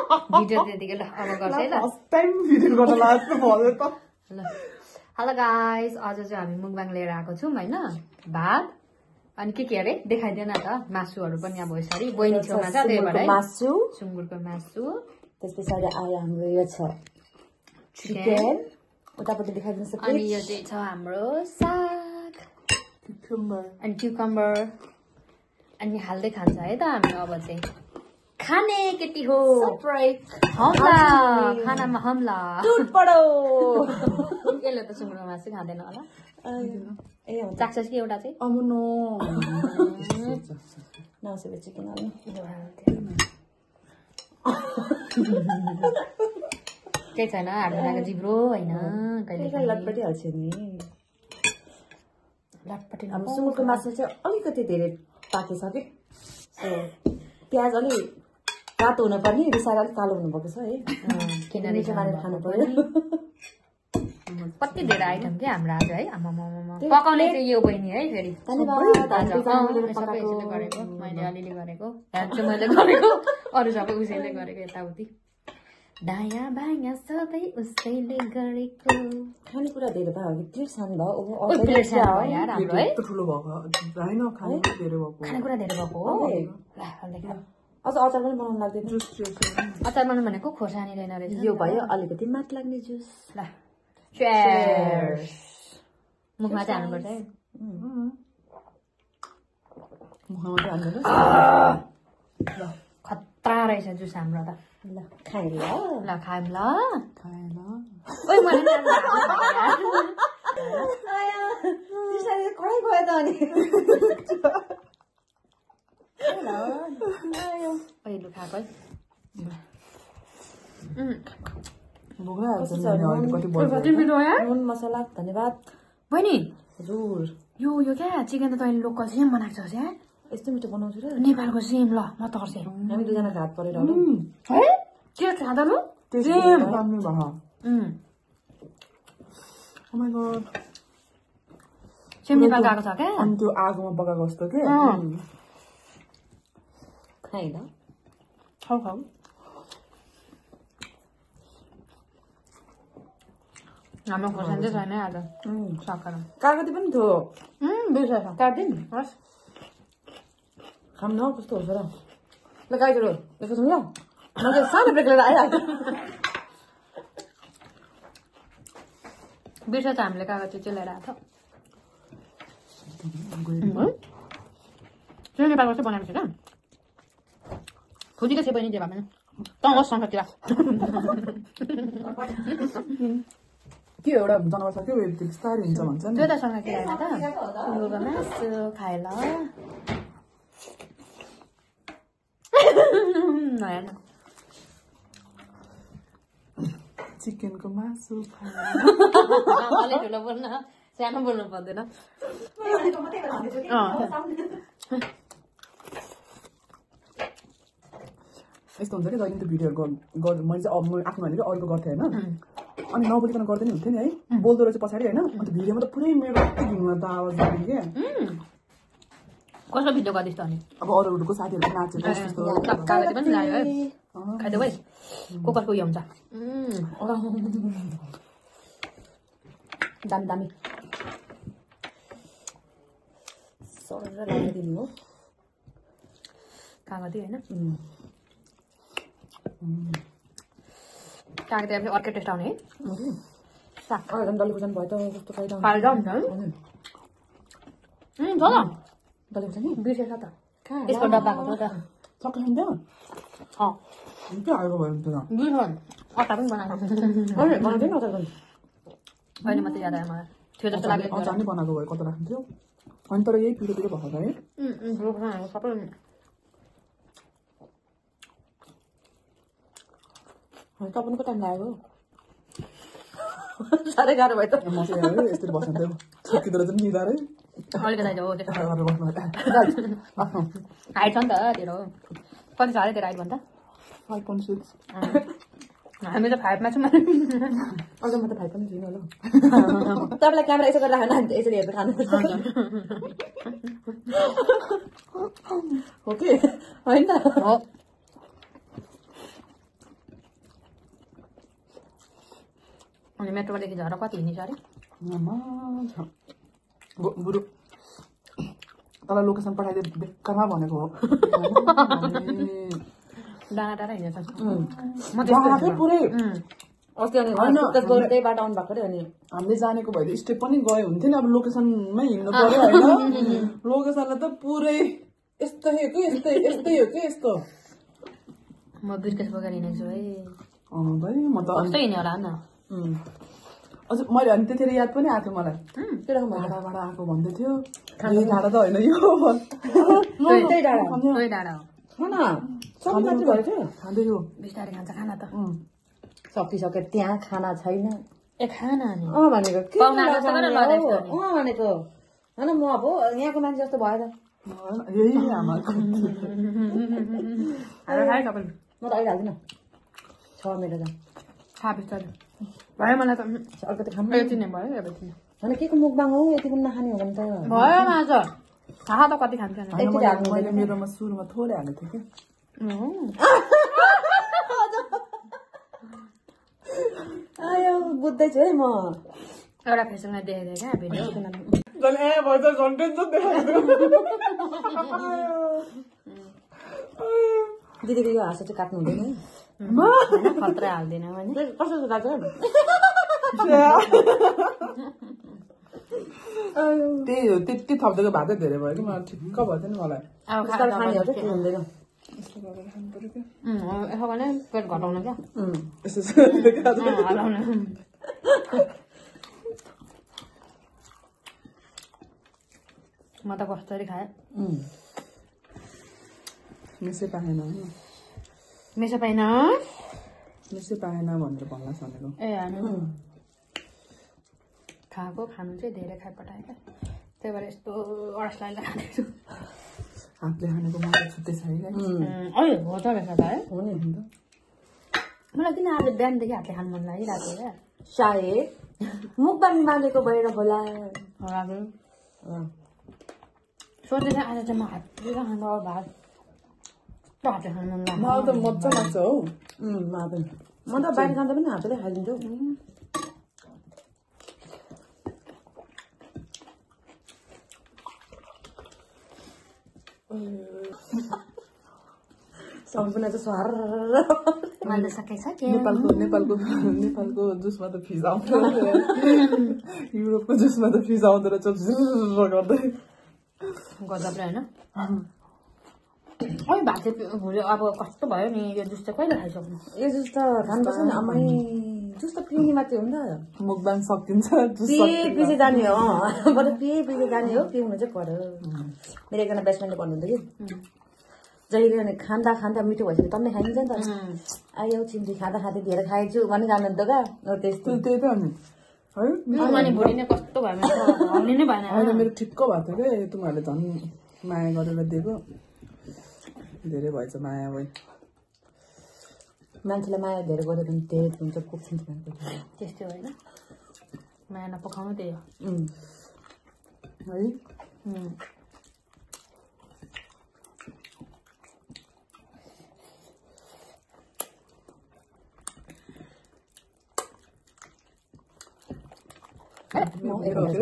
Video त्यतिकै ल अब गर्छ है ल फर्स्ट टाइम भिडियो गर्न लाग्छ भयो त ल हेलो गाइस आज चाहिँ हामी मुकबाङ लिएर आएको छौँ हैन भात अनि के अरे देखाइदेन त मासुहरु पनि अब यसरी बहिनी छेउमा छ त्यही भएर मासु सुँगुरको मासु त्यसपछि आयो हाम्रो यो छ चिकन उतापट्टि देखाइदिनुस् अनि यो चाहिँ छ हाम्रो साग अनि क्युकम्बर अनि हाल्दै खान्छ है त हामी अब चाहिँ खाने केटी हो हमला खानामा हमला टुट पडो यसले त सुँगुरको मासु खाँदैन होला ए चाख्छ कि एउटा चाहिँ अमुनो नौसेबे चिकन हाल्नु केही छैन हाड्दाको जिब्रो होइन कहिले लटपटी हाल्छ नि लटपटी हाम्रो सुँगुरको मासु चाहिँ अलिकति धेरै पाकेछ कि प्याज अलिक रातो हुनुपर्ने रिसाएर अलिक कालो हुनुभएको छ है किनभने खानु पर्यो कति धेरै आइटम क्या हाम्रो आज है आमामा पकाउने चाहिँ यो बहिनी है फेरि सबै यसले गरेको मैले अलिअलि गरेको हेल्प चाहिँ मैले गरेको अरू सबै उसैले गरेको यताउति दायाँ बायाँ सबै उसैले गरेको खानेकुरा धेरै भयो कि प्लेट सानो भयो प्लेट सानो भयो यार हाम्रो है ठुलो भएको हैन खानेकुरा धेरै भएको खानेकुरा धेरै भएको हो अझ अचार पनि बनाउनु लाग्दैन अचार बनाउनु भनेको खोर्सानी रहेन रहेछ यो भयो अलिकति माट लाग्ने जुस ल चेयर्स मुखमा चाहिँ हाल्नुपर्छ है खतरा रहेछ जुस हाम्रो त ल खाए ल खायौँ ल ओइ मैले खै गयो त अनि लु खाएको है नुन मसला धन्यवाद बहिनी हजुर यो क्या चिकन त तैँले लोकल सेम बनाएको छ क्या यस्तो मिठो बनाउँछु र नेपालको सेम ल म तर्सेँ हामी दुईजना हात परेर है के खाँदा लु सेम नेपाल गएको छ क्या अनि त्यो आगोमा पकाएको जस्तो के खाइ ल खाऊ खाऊ हाम्रो खोर्सानी चाहिँ छैन आज सकाएर कागती पनि थियो बिर्सेछ काट्दिन हस् खाम न कस्तो हुन्छ र ल गाईहरू देखाउँछौँ ल म चाहिँ सानो ब्रेक लिएर आइहाल्छु बिर्सेछ हामीले कागती चाहिँ लिएर आएको त्यो नेपालको चाहिँ बनाएको छ क्या खोजीको छ बहिनी त्यो भए पनि त होस् सङ्गतिर के एउटा जनावर छ त्यो बिस्तारै हुन्छ भन्छ नि त्यो त सँगतिर होइन त सुँगुरको मासु खाए ल नयाँ चिकनको मासु अलिक ठुलो बोल्न सानो बोल्नु पर्दैन यस्तो हुन्छ कि जहिले त्यो भिडियोहरू मैले चाहिँ अब आफ्नो भनेको अरूको गर्थेँ होइन अनि नबोलिकन गर्दैन हुन्थ्यो नि है बोल्दो रहेछ पछाडि होइन अन्त भिडियोमा त पुरै मेरो घिउमा त आवाज दिन्थ्यो क्या कसको भिडियो गर्दैछ अनि अब अरूहरूको साथीहरू नाचेर त्यस्तो कागती पनि लाग्यो है खाइदेऊ है कसको उयो हुन्छ दामी दामी सर लगाइदिनु हो कागती होइन कागती अब अर्कै टेस्ट आउने है साग डल्ले खोर्सानी भयो त कस्तो फाइदा फाइदा हुन्छ छ त डल्ले खोर्सानी बिर्सेछ त यसको डब्बाको छ त सबै खाइन्छ के हालेको भयो त बिर्स अट्टा पनि बनाएको बनाउँदैन अचार पनि होइन मात्रै याद आयो मलाई थियो जस्तो लाग्यो अचार नै बनाएको भयो कता राख्थ्यो अनि तर यही पिरो पिरो भएको छ है सबै तपाईँको टाइम लाग्यो साह्रै गाह्रो भयो त म चाहिँ यस्तरी बस्नु सकिँदो रहेछ नि निधारै अलिकति हो बस्नु हाइट छ नि त तेरो कति छ अरे तेरो हाइट भन्दा 5.6 हामी त 5 मा छौँ अझ म त 5 पनि छुइनँ ल तपाईँलाई क्यामेरा यसो गरेर खानु यसरी हेरेर खानुपर्छ हो कि होइन हो अनि मेट्रोदेखि झर कति हिँड्छ अरे आमा छ बुढो तँलाई लोकेसन पठाइदिए बेकारमा भनेको हो डाँडा टाढा हिँडेछ म जहाँ पुरै अस्ति अनि गएर त्यही बाटो आउनु भएको अरे अनि हामीले जानेको भए स्टेप पनि गयो हुन्थ्यो नि अब लोकेसनमै हिँड्नु पर्यो होइन लोकेसनलाई त पुरै यस्तो हो कि यस्तै हो कि यस्तो म बिर्केस बोकेर हिँडेको छु है भाइ म त कस्तो हिँड्यो होला नि अझ मैले अनि त्यतिखेर याद पनि आएको मलाई भाडाबाट आएको भन्दै थियो भाडा त होइन यो त्यही डाँडा त्यही डाँडा हो खान सबै मान्छे भएको थियो खाँदै हो बिस्तारै खान्छ खाना त सकिसक्यो त्यहाँ खाना छैन ए खाना नि भनेको के पाहुनाको सँगै लडेको छ नि। भनेको होइन म अब यहाँको मान्छे जस्तो भयो त यही आमाको हालेर खायो सबैले म त अहिले हाल्दिनँ छ मेरो त खा बिस्तारै भयो मलाई त अलिकति खानु यति नै भयो यति नै होइन के को मुखबाङ हो यति पनि नखाने हो भने त भयो आज थाहा त कति खान्छ नि मैले मेरोमा सुरुमा थोरै हालेको थिएँ कि आयो बुझ्दैछु है म एउटा फेसबुकमा देखेको थिएँ क्या भिडियो दिदीको यो हाँसो चाहिँ काट्नु हुँदैन है खतरा हाल्दैन होइन कस्तो काट्छ त्यही हो त्यति थप्दिएको भए चाहिँ धेरै भयो कि मलाई ठिक्क भयो नि मलाई अब खाने हो चाहिँ हुँदैन यस्तो गरेर खानु पऱ्यो क्या यसो भने पेट घटाउनु क्या यस्तो हराउनु म त कसरी खाएँ मिसै पाएन मिसो पाइन मिसै पाएन भनेर भन्ला भनेको ए होइन खाएको खानु चाहिँ धेरै खाइपठाएँ क्या त्यही भएर यस्तो अडस लागेर खाँदैछु हातले खानेको मजा छुट्टै छ है अँ हो त रहेछ त है हो नि मलाई किन आज बिहानदेखि हातले खानु मन लागिरहेको क्या सायद मुखबाङ बाँधेको भएर होला सोचेर आज चाहिँ म हातले खानु भात हातले खानु मन लाग्छ मलाई त मजा लाग्छ हौ म त बाहिर जाँदा पनि हातले खाइदिन्छु सम्पूर्ण चाहिँ स्वार मैले सकिसकेँ नेपालको जुसमा त फिज आउँदैन युरोपको जुसमा त फिज आउँदो रहेछ गर्दै गजब होइन ओइ भात चाहिँ भुल्यो अब कस्तो भयो नि यो जुस चाहिँ कहिले खाइसक्नु यो जुस त खानुपर्छ नि अमै जुस त पिउने मात्रै हो नि त मुखबाङ सकिन्छ पिए पछि जाने हो बरु पिए पछि जाने हो पिउनु चाहिँ पर्यो मेरो एकजना बेस्ट फ्रेन्डले भन्नुहुन्थ्यो कि जहिले अनि खाँदा खाँदा मिठो भइसक्यो तन्नै खाइन्छ नि त आयो चिम्ची खाँदा खाँदै धेरै खाएछु भने जानुहुन्थ्यो क्या त्यस्तो त्यही त अनि है अनि भोलि नै कस्तो भयो भने नै भएन होइन मेरो ठिक्क भएको थियो क्या तिमीहरूले झन् माया गरेर दिएको धेरै भएछ माया भाइ मान्छेलाई माया धेरै गऱ्यो भने धेरै हुन्छ पुग्छ त्यस्तै होइन माया नपकाउनु त्यही हो है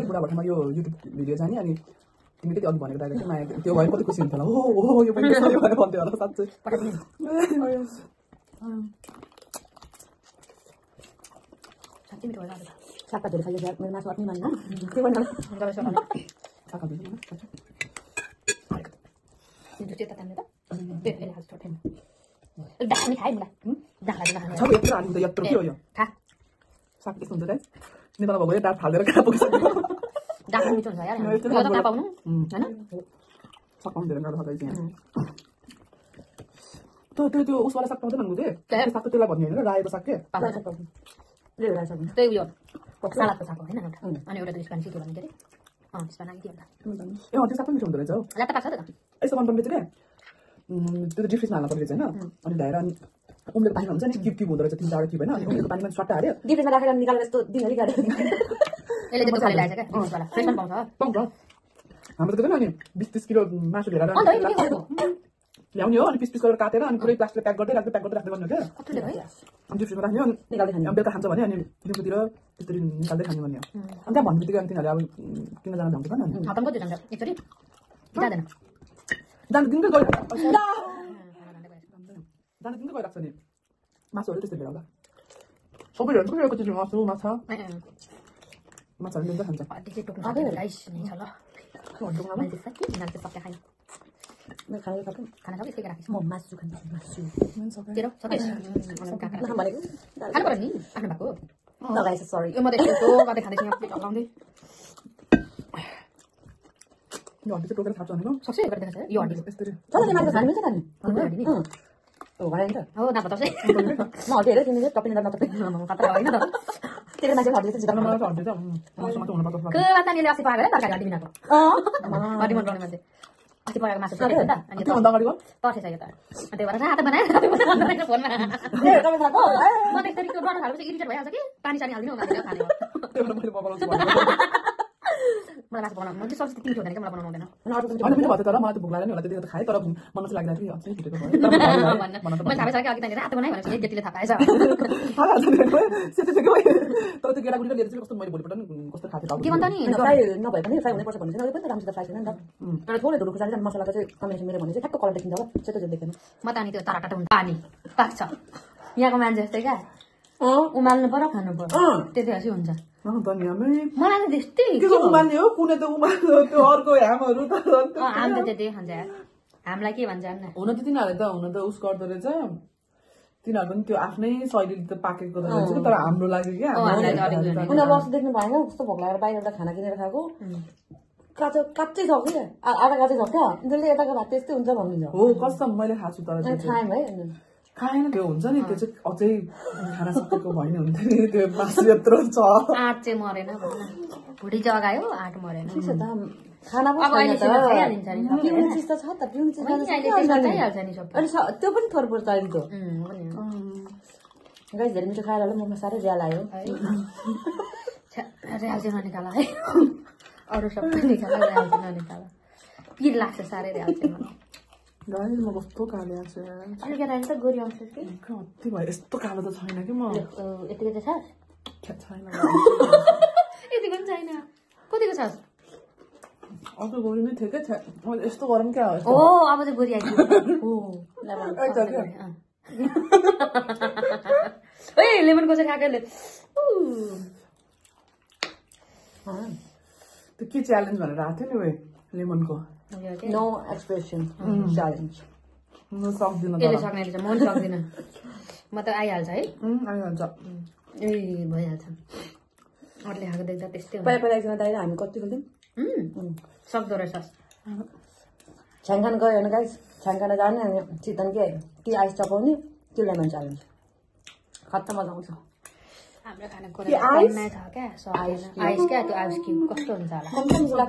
बुढाभट्टामा यो युट्युब भिडियो जाने अनि तिमी त्यति अघि भनेको दाइले माया त्यो भयो कति खुसी हुन्थ्यो होला हो यो पनि भन्थ्यो होला साँच्चै साँच्चै मिठो भयो सागपात धेरै खाइयो मेरो मासु अट्नै मान्न के भन्नु चेता तान्ने त छोटे ढाक्ने खाएँ मलाई छ यत्रो हाल्नु त यत्रो के हो यो खा साग यस्तो हुन्छ गाइस नेपालमा भयो डाँट फालेर कहाँ पुगिसक्यो डाक्नु मिठो हुन्छ यार यो त कहाँ पाउनु होइन सकाउनु धेरै गाह्रो छ गाइस यहाँ त्यो उसवाला साग पाउँदैन भन्नु थिएँ साग त त्यसलाई भन्ने होइन रायोको साग के त्यही उयो सलादको साग होइन अनि एउटा त स्पानिस के भन्ने के अरे स्पानिस के भन्दा ए त्यो साग पनि मिठो हुँदो रहेछ हौ लाटा पाक्छ त यस्तो मन पर्ने चाहिँ त्यो त डिप फ्रिजमा हाल्नु पर्ने रहेछ होइन अनि ढाएर अनि उम्लेको पानीमा हुन्छ नि क्युब क्युब हुँदो रहेछ 3-4 क्युब होइन अनि उम्लेको पानीमा सट्टा हाल्यो डिफ्रेन्समा राखेर निकालेर यस्तो दिनभरि गाड्यो यसले त्यस्तो खाले लागेछ क्या फ्रेसवाला फ्रेसमा पाउँछ पाउँछ हाम्रो त अनि 20-30 किलो मासु लिएर ल्याउने हो अनि पिस गरेर काटेर अनि पुरै प्लास्टिकले प्याक गर्दै राख्दै गर्नु क्या कतिले भयो डिप फ्रिजमा राख्ने अनि निकाल्दै खाने बेलुका खान्छ भने अनि दिउँसोतिर त्यसरी निकाल्दै खाने भन्ने हो अनि त्यहाँ भन्ने बित्तिकै अनि तिनीहरूले अब किन जान भ्याउँदैन अनि खतम कति जान्छ एकचोटि जाँदैन जानु दिनकै गइरहेको जानु दिनकै गइरहेको छ नि मासुहरू त्यस्तै बेला सबैहरू थुप्रो चिज मासु माछा माछाहरू दिन्छ खान्छ त्यसै टोक्नु सक्दैन गाइस नै छ ल मैले सके नाल्छ सके खाइ म खाना सक्छु खाना सबै यसकै राखेछ म मासु खान्छु मासु तेरो सके भनेको खानु पर्यो नि आफ्नो भएको लगाएछ सरी यो म त यस्तो गर्दै खाँदैछु यहाँ प्लेट हल्लाउँदै यो हड्डी चाहिँ टोकेर थाप्छ भनेको सक्छ यो गर्दै खान्छ यो हड्डी यस्तरी चल त्यो मासु खानु मिल्छ त नि हड्डी नि हो भने नि त हो ना बताउँछ म हड्डी हेरेँ तिमीले टपिने त नटपे खतरा होइन त तेरो मासु हड्डी चाहिँ जिताउनु मलाई हड्डी चाहिँ मासु मात्र हुनुपर्छ के बातानीले अस्ति पाएको तरकारी हड्डी बिनाको हड्डी मन बनाउने मान्छे अस्ति पकाएको मासु पकाएको नि त अनि त्योभन्दा अगाडिको तर्सेछ यो त अनि त्यही भएर रातो बनाएर फोनमा ए तपाईँ थाहा म त एकचोटि त्यो डर खालेपछि इरिटेट भइहाल्छ कि पानी सानी हालिदिनु खाने हो त्योभन्दा मैले पकाउँछु भनेको मलाई मासु बनाउनु म त्यो सब्जी तिमी हुँदैन कि मलाई बनाउनु हुँदैन अनि मिठो भयो तर मलाई त भोक लाग्यो नि होला त्यति त खाएँ तर मन चाहिँ लाग्दैन थियो अझै फुटेको भयो मैले थाहा पाइसकेँ अघि त्यहाँनिर रातो बनाएँ भनेपछि केटीले थाहा पाएछ तर त्यो केटाकुटीले लिएर चाहिँ कस्तो मैले भोलिपल्ट नि कस्तो खाएको के भन्छ नि फ्राई नभए पनि फ्राई हुनुपर्छ भन्ने चाहिँ पनि राम्रोसित फ्राई छैन नि त तर थोरै धुलो खुर्सानी मसलाको चाहिँ कम्बिनेसन मेरो भने चाहिँ ठ्याक्क कलर देखिन्छ हो सेतो चाहिँ देख्दैन म त अनि त्यो ताराटाटा हुन्छ पानी पाक्छ यहाँको मान्छे जस्तै क्या उमाल्नु पर्यो खानु पर्यो त्यतिपछि हुन्छ मलाई त त्यस्तै उमाल्ने हो कुनै त उमाल्नु त्यो अर्को ह्यामहरू त हामी त त्यति खान्छ हामीलाई के भन्छ हुन त तिनीहरूले त हुन त उस गर्दो रहेछ तिनीहरू पनि त्यो आफ्नै शैलीले त पाकेको रहेछ तर हाम्रो लागि क्या उनीहरू अस्ति देख्नु भएन कस्तो भोक लागेर बाहिरबाट खाना किनेर खाएको काँचो काँचै छ कि आधा काँचै छ क्या जसले यताको भात त्यस्तै हुन्छ भनिदिन्छ हो कसम मैले खाएको छु तर खाएँ है खाएन त्यो हुन्छ नि त्यो चाहिँ अझै खाना सकेको भएन हुन्थ्यो नि त्यो मासु यत्रो छ आँट चाहिँ मरेन भुँडी जगायो आँट मरेन ठिक छ त खाना अब अहिले खाइहालिन्छ नि पिउने चिज त छ त पिउने चिज चाहिहाल्छ नि सब अनि त्यो पनि थोर चाहिन्छ गाइस धेरै मिठो खाएर होला ममा साह्रै ज्याला आयो रेहाल चाहिँ ननिकाला है अरू सबै निकाला रेहाल चाहिँ ननिकाला पिर लाग्छ साह्रै रेहाल चाहिँ गाइस म कस्तो कालो छु अलिकति त गोरी आउँछ कि कति भयो यस्तो कालो त छैन कि म यतिको चाहिँ छ छैन यतिको पनि छैन कतिको छ अर्को गोरी नै थियो क्या मैले यस्तो गरौँ क्या ओ अब चाहिँ गोरी आइपुग्यो ए लेमनको चाहिँ खाएकोले त्यो के च्यालेन्ज भनेर आएको थियो नि लेमनको नो एक्सप्रेसन च्यालेन्ज म सक्दिनँ यसले सक्ने रहेछ म पनि सक्दिनँ म त आइहाल्छ है आइहाल्छ ए भइहाल्छ अरूले खाएको देख्दा त्यस्तै हुन्छ पहिला पहिला एकजना दाइले हामी कति खेल्थ्यौँ सक्दो रहेछ छ्याङखान गयो भने गाइस छ्याङखान जाने अनि चिकन कि आइस चपाउने त्यो लेमन च्यालेन्ज खत्तम मजा आउँछ हाम्रो खानेकुरा छ क्या आइस क्या त्यो आइस क्युब कस्तो हुन्छ होला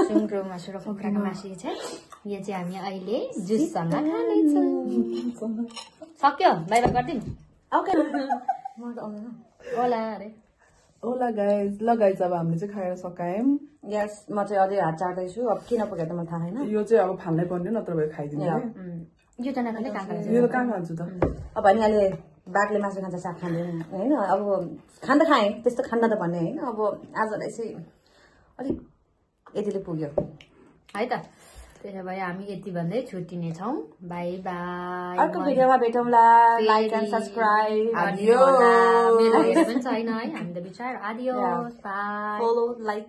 सुँगुरको मासु र कुखुराको मासु छ यो चाहिँ हामी अहिले जुससँग खानेछौँ सक्यो बाई बाई गरिदिउँ ओके होला अरे होला गाइस ल गाइस अब हामीले चाहिँ खाएर सकायौँ यस म चाहिँ अझै हात चाट्दैछु अब किन पकाएर त मलाई थाहा छैन यो चाहिँ अब फाल्नै पर्ने नत्र भए खाइदिनु यो त नखाने कहाँ खान्छ यो त कहाँ खान्छु त अब हामी अहिले बाघले मासु खान्छ साग खाँदैन होइन अब खान त खाएँ त्यस्तो खान्न त भन्ने होइन अब आजलाई चाहिँ अलिक यतिले पुग्यो है त त्यसो भए हामी यति भन्दै छुट्टिनेछौँ बाई बाई अर्को भिडियोमा भेटौँला लाइक एन्ड सब्सक्राइब मेरो हेरेर पनि छैन है हामी त बिचार आदियोस बाई फलो लाइक